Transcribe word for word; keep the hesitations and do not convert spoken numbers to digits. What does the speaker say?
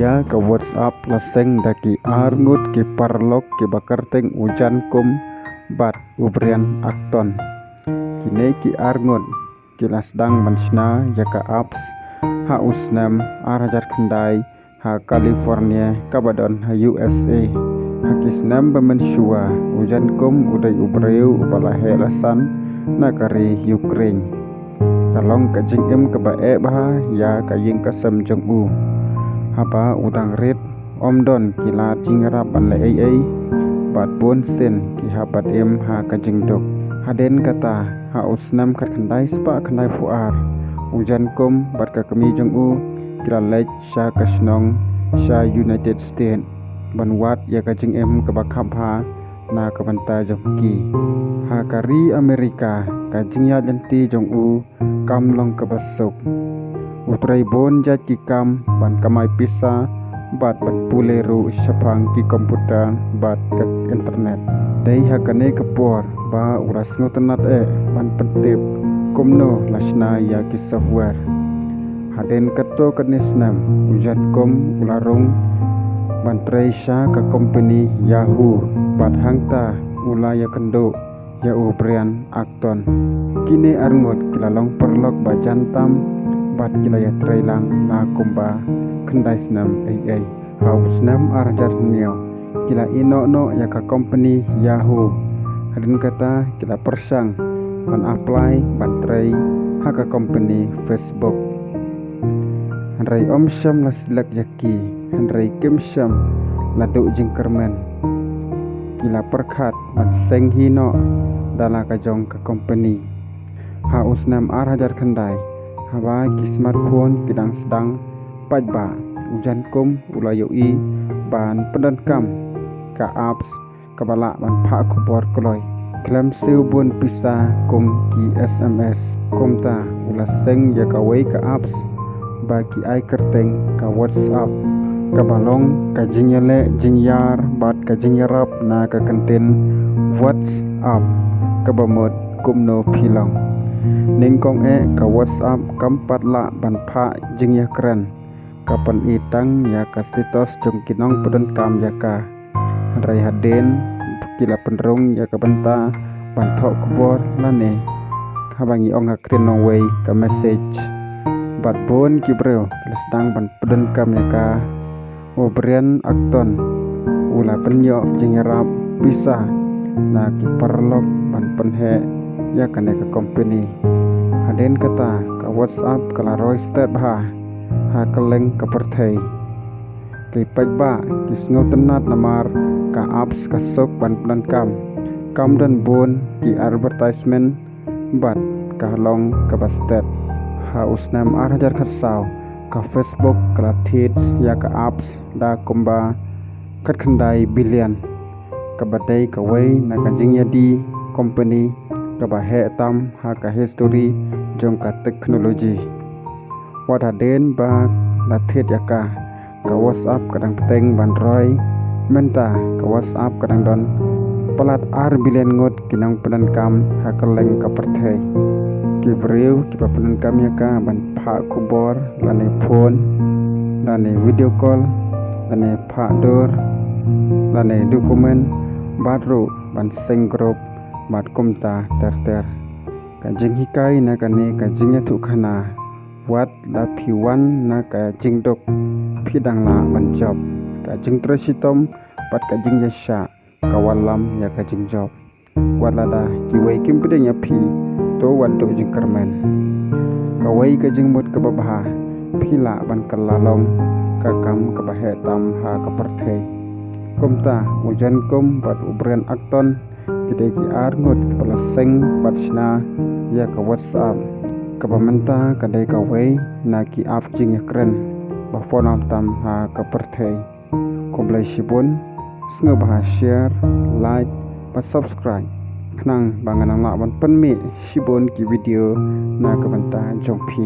Ïa ka WhatsApp la seng da ki arngut ki paralok kiba kyrteng u Jan Kum bad u Brian Acton. Kine ki arngut ki la sdang ban shna ïa ka apps ha u snem ar hajar khyndai ha California kaba don ha U S A. Ha ki snem ba mynshuwa u Jan Kum u dei u briew uba la heh la san na ka ri Ukraine. Ka long ka jingim kaba eh bha ïa ka ïing ka sem jong u. Haba u dang rit, ym don ki lad jingïarap ban leh ei ei bad bun sien ki hap ban im ha ka jingduk. Hadien kata, ha u snem khatkhyndai spah khyndaiphew ar, u Jan Kum bad ka kmie jong u ki la leit sha ka shnong sha United States ban wad ïa ka jingim kaba kham bha na ka bynta jong ki. Ha ka ri Amerika, ka jingïaid lynti jong u kam long kaba suk. U trei bun jait ki kam ban kamai pisa bad ban pule ruh shaphang ki computer bad ka internet. Dei ha kane ka por ba u la sngewtynnat eh ban pyntip kumno la shna ïa ki software. Hadien katto katne snem u Jan Kum u la rung ban trei sha ka company Yahoo bad hangta u la ïakynduh ïa u Brian Acton. Kine arngut ki la long paralok ba jan tam bad ki la ïatrei lang na kumba khyndai snem ei ei. Ha u snem ar hajar hynñiew ki la ïehnoh noh ïa ka company Yahoo. Hadien kata ki la pyrshang ban apply ban trei ha ka company Facebook. Hynrei ym shym la select ïa ki, hynrei kim shym la duh jingkyrmen. Ki la pyrkhat ban seng hi noh da la ka jong ka company. Ha u snem ar hajar khyndai, haba ki smartphone ki dang sdang paidbah, u Jan Kum u la ïohi ban pyndonkam ka apps kaba lah ban phah khubor kloi khlem siew bun pisa kum ki S M S. Kumta u la seng ïa kawei ka apps ba ki ai kyrteng ka WhatsApp, kaba long ka jingïaleh jingïar bad ka jingïarap na ka kyntien WhatsApp, kaba mut kumno phi long. Nyngkong eh ka WhatsApp kam pat lah ban phah jingïakren, ka pyni tang ïa ka status jong ki nongpyndonkam ïa ka. Hynrei hadien ki la pynrung ïa ka bynta ban thoh khubor lane, haba ngi ong ha ktien nongwei ka message, bad bun ki briew ki la sdang ban pyndonkam ïa ka. U Brian Acton u la pynïoh jingïarap pisa na ki paralok ban pynheh ïa kane ka company. Hadien kata ka WhatsApp ka la roi stet bha ha kylleng ka pyrthei. Ki paidbah ki sngewtynnat namar ka apps ka suk ban pyndonkam, kam don bun ki advertisement bad ka long kaba stet. Ha u snem ar hajar khatsaw ka Facebook ka la thied ïa ka apps da kumba khatkhyndai billion, kaba dei kawei na ka jingïadie company kaba heh tam ha ka history jong ka technology. Wat hadien ba la thied ïa ka, ka WhatsApp ka dang bteng ban roi. Mynta ka WhatsApp ka dang don palat ar billion ngut ki nongpyndonkam ha kylleng ka pyrthei. Ki briew kiba pyndonkam ïa ka ban phah khubor lane phone lane video call lane phah dur lane document bad ruh ban seng group bad kumta ter ter. Ka jinghikai na kane ka jingïathuhkhana, wat la phi wan na ka jingduk phi dang lah ban jop. Ka jingtrei shitom bad ka jingïasyllok ka wallam ïa ka jingjop. Wat lada kiwei kim pdiang ïa phi, to wat duh jingkyrmen. Kawei ka jingmut kaba bha, phi lah ban kylla long ka kam kaba heh tam ha ka pyrthei. Kumta u Jan Kum bad u Brian Acton ki dei ki arngut kiba la seng bad shna ïa ka WhatsApp, kaba mynta ka dei kawei na ki app jingïakren ba pawnam tam ha ka pyrthei. Khublei shibun, sngewbha share, like bad subscribe khnang ba ngan nang lah ban pynmih shibun ki video na ka bynta jong phi.